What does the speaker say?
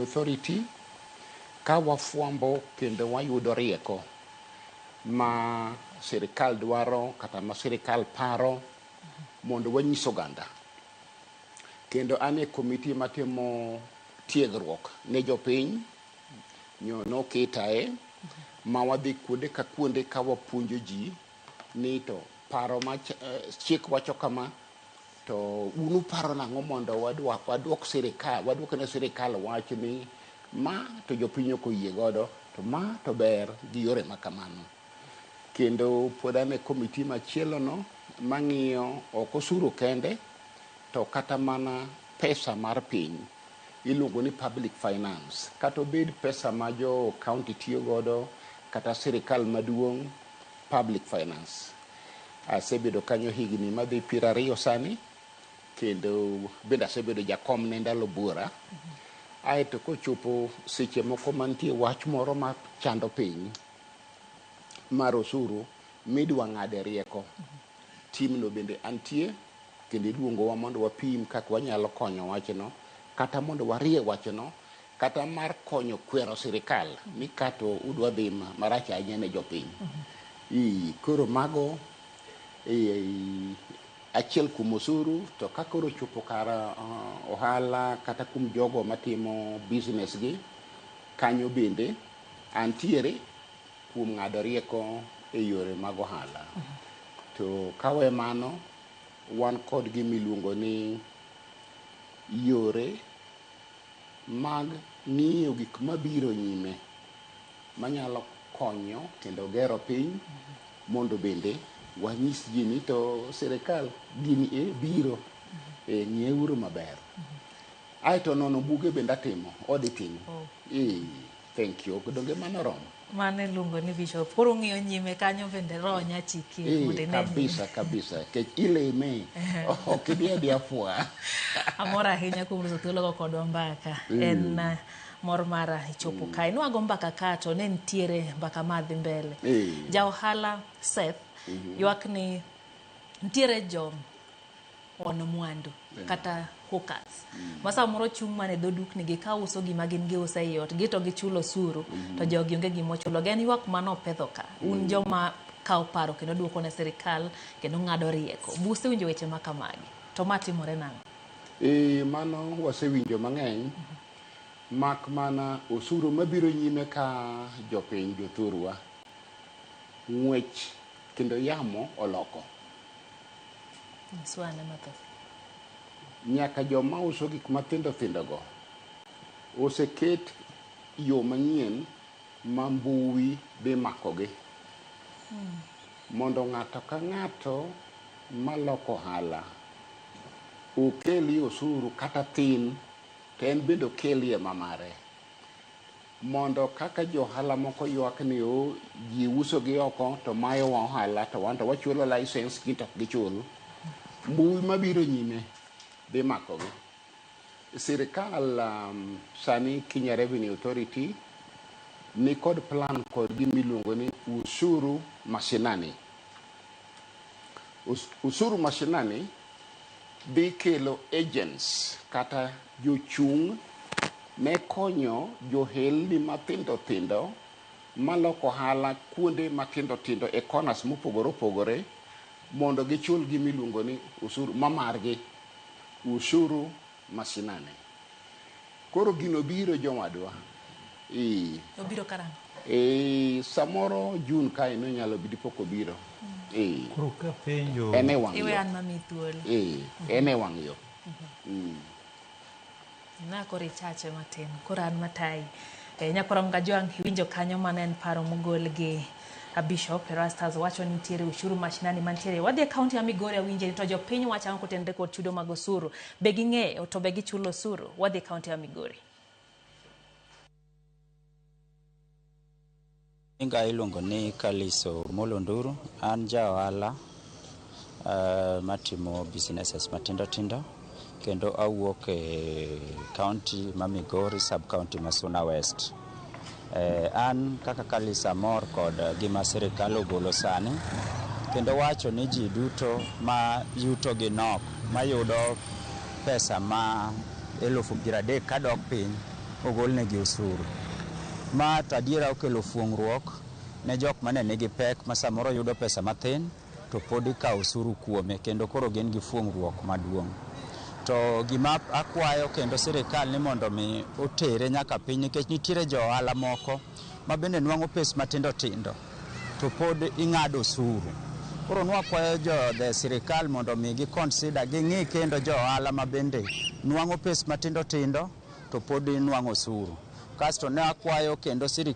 Authority ka wafwambo kendo wayudo rieko ma sirikal dwaro kata ma sirikal paro mondo wanyis oganda. Kendo an e komiti matimo tiegruok ne jopiny nyo noketae ma wadhi kuonde ka kuonde ka wapuonjo ji ni to paro ma chik wacho kama to un uparo nang'o mondo waduok sirikal waduok ne sirikal wach ni ma to jopiny ok oyie godo to ma to ber gi yore ma kamano. Kendo pod an e komiti machielo no mang'iyo ok osuru kende to kata mana pesa mar piny iluongo ni public finance kata obed pesa ma jo county tiyo godo kata sirikal maduong' public finance. Asebedo kanyo higni madhi 20 sani kendo bende asebedo jakom ne ndalo buora. Aeto kochopo seche moko mantie wach moro machando piny mar osuru midwa ng'ade rieko, timno bende antie kendo iluongowa mondo wapim kaka wanyalo konyo wachno kata mondo warie wachno kata mar konyo kwero sirikal ni kato udwa dhi marach ahinya ne jopiny. Koro mago achiel kuom osuru to ka koro ochopo kar ohala kata kuom jogo matimo business gi kanyo bende antiere kuom ng'ado rieko e yore mag ohala. To kawe mano, wan kod gima iluongo ni yore mag ng'iyo gik mabiro nyime manyalo konyo kendo gero piny mondo bende wanyis ji ni to sirikal gini e biro ng'ieuru maber. Aeto nono buge bende atimo auditing. Thank you. Donge mano oromo? Mano iluongo ni bishop. Koro ung'iyo nyime kanyo bende roho nya chiki mondo ine kabisa kabisa. Kech ileme. Ok idhi adhiya fwa. Amor ahinya kuom loso thuologo kodwa mbaka. En mor mara ichopo kae. Nwago mbaka ka to ne nitiere mbaka madhi mbele. Ja ohala Seth ywak ni nitiere jo on mwandu kata hawkers ma samoro chung' mana e dho dukni gi ka uso gima gin giuso ei ot gi to gichulo osuru to jogi onge gima ochulo. En ywak mane opedho ka. Un joma kawo paro kendo duoko ne sirikal kendo ng'ado rieko. Busewinjo weche ma kamagi. To ma timore nang'o? Mano wasewinjo mang'eny mak mana osuru mabiro nyime ka jopiny jothurwa ng'wech kendo yamo oloko. Nyiswa ane mathoth. Nyaka joma uso gik mathindo thindo go oseket yo manyien ma mbui dhi makogi. Mondo ng'ato ka ng'ato maloko ohala okelie osuru kata thin to en bende okelie mamare. Mondo kaka jo ohala moko ywak ni o ji uso gi oko to mayowa ohala to wan to wachulo license gin to ok gichul. Mbui mabiro nyime dhi makogi. Sirikal sani Kenya Revenue Authority ni kod plan kod gima iluongo ni ushuru mashinani. Ushuru mashinani dhi kelo agents kata jochung' ne konyo johelni mathindo thindo maloko ohala kuonde matindo tindo e corners mopogore opogore mondo gichul gima iluongo ni ushuru mamargi, ushuru mashinani. Koro gino biro jowadwa. Obiro karang'o? Samoro June kae no nyalo bidi pok obiro. Koro kapenjo En e wang' Iwe yo. an mamiyi thuolo. En e wang' yo. Na koro ichache matin. Koro an matayi. Nyakwara Mgajwang' iwinjo kanyo mano en paro mogol gi Bishop Erastus wacho ni nitiere ushuru mashinani mantiere. Wadhi e kaunti ya Migori awinje ni to jopiny wacho ang'o kotenore kod chudo mag osuru. Be ging'eyo to be gichulo osuru? Wadhi e kaunti ya Migori. Nyinga iluongo ni Kaliso Molonduru, an ja ohala matimo businesses matindo tindo kendo awuok e county ma Migori, sub county ma Suna West. An kaka Kaliso amor kod gima sirikal ogolo sani kendo wacho ni ji duto ma yuto gi nok mayudo pesa ma 30,000 kadok piny ogolnegi osuru. Ma to adiera okelo fuong'ruok ne jok mane nigi pek ma samoro yudo pesa mathin to pod ikawo osuru kuome kendo koro gin gi fuong'ruok maduong'. To gima akwayo kendo sirikal ni mondo mi otere nyaka piny nikech nitiere jo ohala moko ma bende nwang'o pes matindo tindo to pod ing'ado osuru. Koro nwakwayo jo the sirikal mondo mi gi consider ging'i kendo jo ohala ma bende nwang'o pes matindo tindo to pod nwang'o osuru. Kasto ne akwayo kendo sirikal